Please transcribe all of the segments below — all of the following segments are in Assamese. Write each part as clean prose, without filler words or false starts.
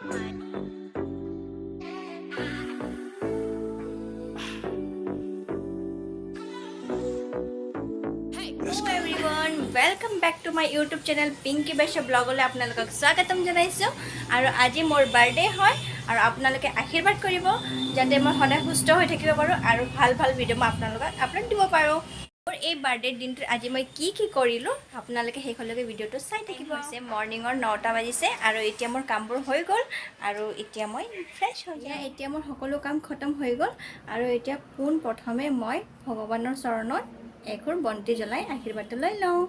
Hello everyone, welcome back to my YouTube channel. Pinky Baishya ব্লগলৈ আপোনালোকক স্বাগতম জনাইছোঁ। আৰু আজি মোৰ বাৰ্থডে হয় আৰু আপোনালোকে আশীৰ্বাদ কৰিব যাতে মই সদায় সুস্থ হৈ থাকিব পাৰোঁ আৰু ভাল ভাল ভিডিঅ' মই আপোনালোকক আপলোড দিব পাৰোঁ। মোৰ এই বাৰ্থডেৰ দিনটোত আজি মই কি কি কৰিলোঁ, আপোনালোকে শেষলৈকে ভিডিঅ'টো চাই থাকিব। হৈছে মৰ্ণিঙৰ 9টা বাজিছে আৰু এতিয়া মোৰ কামবোৰ হৈ গ'ল আৰু এতিয়া মই ফ্ৰেছ হৈ যাওঁ। এতিয়া মোৰ সকলো কাম খতম হৈ গ'ল আৰু এতিয়া পোনপ্ৰথমে মই ভগৱানৰ চৰণত এঘৰ বন্তি জ্বলাই আশীৰ্বাদটো লৈ লওঁ।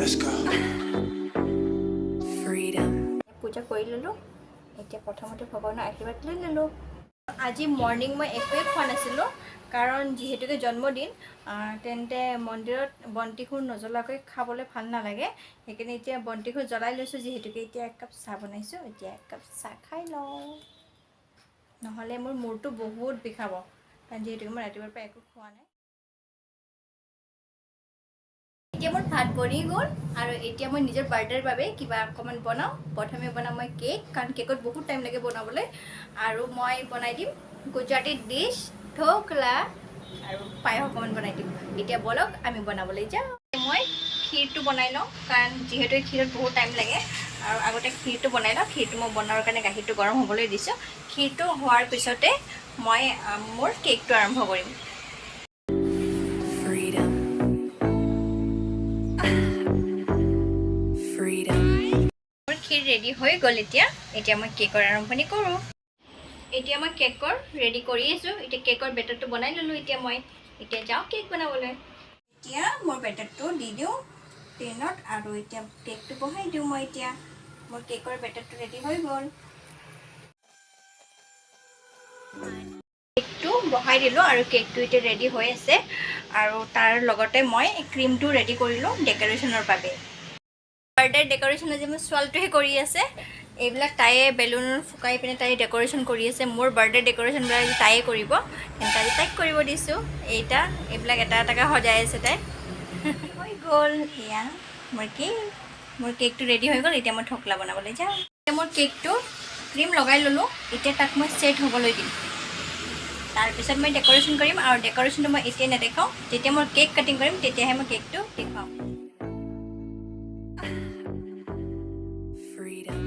Let's go. Freedom. পূজা কৰি ল'লোঁ। এতিয়া প্ৰথমতে ভগৱানৰ আশীৰ্বাদ লৈ ল'লোঁ। আজি মৰ্ণিং মই একোৱে খোৱা নাছিলোঁ, কাৰণ যিহেতুকে জন্মদিন, তেন্তে মন্দিৰত বন্তিখোৰ নজ্বলাকৈ খাবলৈ ভাল নালাগে। সেইকাৰণে এতিয়া বন্তিখোৰ জ্বলাই লৈছোঁ। যিহেতুকে এতিয়া একাপ চাহ বনাইছোঁ, এতিয়া একাপ চাহ খাই লওঁ, নহ'লে মোৰ মূৰটো বহুত বিষাব, কাৰণ যিহেতুকে মই ৰাতিপুৱাৰ পৰা একো খোৱা নাই। এতিয়া মোৰ ভাত বনি গ'ল আৰু এতিয়া মই নিজৰ বাৰ্থডেৰ বাবে কিবা অকণমান বনাওঁ। প্ৰথমে বনাম মই কেক, কাৰণ কেকত বহুত টাইম লাগে বনাবলৈ। আৰু মই বনাই দিম গুজৰাটী ডিছ ঢোকলা আৰু পায়স অকণমান বনাই দিম। এতিয়া ব'লক, আমি বনাবলৈ যাওঁ। মই ক্ষীৰটো বনাই লওঁ, কাৰণ যিহেতু ক্ষীৰত বহুত টাইম লাগে আৰু আগতে ক্ষীৰটো বনাই লওঁ। ক্ষীৰটো মই বনোৱাৰ কাৰণে গাখীৰটো গৰম হ'বলৈ দিছোঁ। ক্ষীৰটো হোৱাৰ পিছতে মই মোৰ কেকটো আৰম্ভ কৰিম। Freedom. Freedom. মোৰ ক্ষীৰ ৰেডি হৈ গ'ল। এতিয়া এতিয়া মই কেকৰ আৰম্ভণি কৰোঁ। এতিয়া মই কেকৰ ৰেডি কৰি আছোঁ। এতিয়া কেকৰ বেটাৰটো বনাই ল'লোঁ। এতিয়া মই এতিয়া যাওঁ কেক বনাবলৈ। এতিয়া মোৰ বেটাৰটো দি দিওঁ টিনত আৰু এতিয়া কেকটো বহাই দিওঁ মই। এতিয়া মোৰ কেকৰ বেটাৰটো ৰেডি হৈ গ'ল। কেকটো বহাই দিলোঁ আৰু কেকটো এতিয়া ৰেডি হৈ আছে আৰু তাৰ লগতে মই ক্ৰীমটো ৰেডি কৰিলোঁ ডেক'ৰেশ্যনৰ বাবে। বাৰ্থডে ডেক'ৰেশ্যন আজি মোৰ ছোৱালীটোহে কৰি আছে। এইবিলাক তাইয়ে বেলুন ফুকাই পিনে তাই ডেক'ৰেশ্যন কৰি আছে। মোৰ বাৰ্থডে ডেক'ৰেশ্যনবিলাক আজি তাইয়ে কৰিব, তেন্তে আজি তাইক কৰিব দিছোঁ। এইটা এইবিলাক এটা এটাকৈ সজাই আছে তাই। হৈ গ'ল। এয়া মোৰ কেক। মোৰ কেকটো ৰেডি হৈ গ'ল। এতিয়া মই ঢোকলা বনাবলৈ যাওঁ। এতিয়া মোৰ কেকটো ক্ৰীম লগাই ল'লোঁ। এতিয়া তাক মই ছেট হ'বলৈ দিম, তাৰপিছত মই ডেক'ৰেশ্যন কৰিম। আৰু ডেক'ৰেশ্যনটো মই এতিয়াই নেদেখাওঁ। যেতিয়া মই কেক কাটিং কৰিম, তেতিয়াহে মই কেকটো দেখুৱাম। Freedom.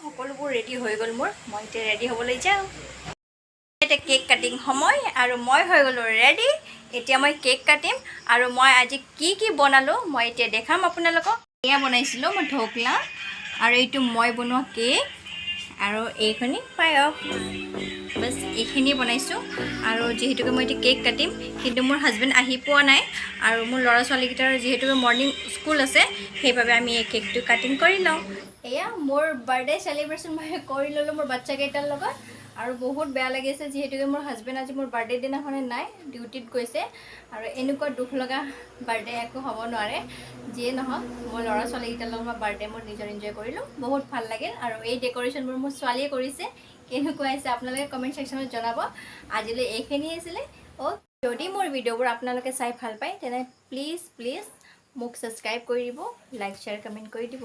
সকলোবোৰ ৰেডি হৈ গ'ল মোৰ। মই এতিয়া ৰেডি হ'বলৈ যাওঁ। এতিয়া কেক কাটিং সময় আৰু মই হৈ গ'লোঁ ৰেডি। এতিয়া মই কেক কাটিম আৰু মই আজি কি কি বনালোঁ, মই এতিয়া দেখাম আপোনালোকক। এয়া বনাইছিলোঁ মই ঢোকলা আৰু এইটো মই বনোৱা কেক আৰু এইখিনি পায়স। বাছ, এইখিনিয়ে বনাইছোঁ। আৰু যিহেতুকে মই এতিয়া কেক কাটিম, কিন্তু মোৰ হাজবেণ্ড আহি পোৱা নাই আৰু মোৰ ল'ৰা ছোৱালীকেইটাৰ যিহেতুকে মৰ্ণিং স্কুল আছে, সেইবাবে আমি এই কেকটো কাটিং কৰি লওঁ। এয়া মোৰ বাৰ্থডে চেলিব্ৰেশ্যন মই কৰি ল'লোঁ মোৰ বাচ্ছাকেইটাৰ লগত। আৰু বহুত বেয়া লাগিছে, যিহেতুকে মোৰ হাজবেণ্ড আজি মোৰ বাৰ্থডে দিনাখনে নাই, ডিউটিত গৈছে। আৰু এনেকুৱা দুখ লগা বাৰ্থডে একো হ'ব নোৱাৰে। যিয়ে নহওক, মোৰ ল'ৰা ছোৱালীকেইটাৰ লগত মই বাৰ্থডে মোৰ নিজৰ এনজয় কৰিলোঁ, বহুত ভাল লাগিল। আৰু এই ডেক'ৰেশ্যনবোৰ মোৰ ছোৱালীয়ে কৰিছে। কেনেকুৱা হৈছে আপোনালোকে কমেণ্ট ছেকশ্যনত জনাব। আজিলৈ এইখিনিয়ে আছিলে। অ' যদি মোৰ ভিডিঅ'বোৰ আপোনালোকে চাই ভাল পায়, তেনে প্লিজ প্লিজ মোক ছাবস্ক্ৰাইব কৰি দিব, লাইক, শ্বেয়াৰ, কমেণ্ট কৰি দিব।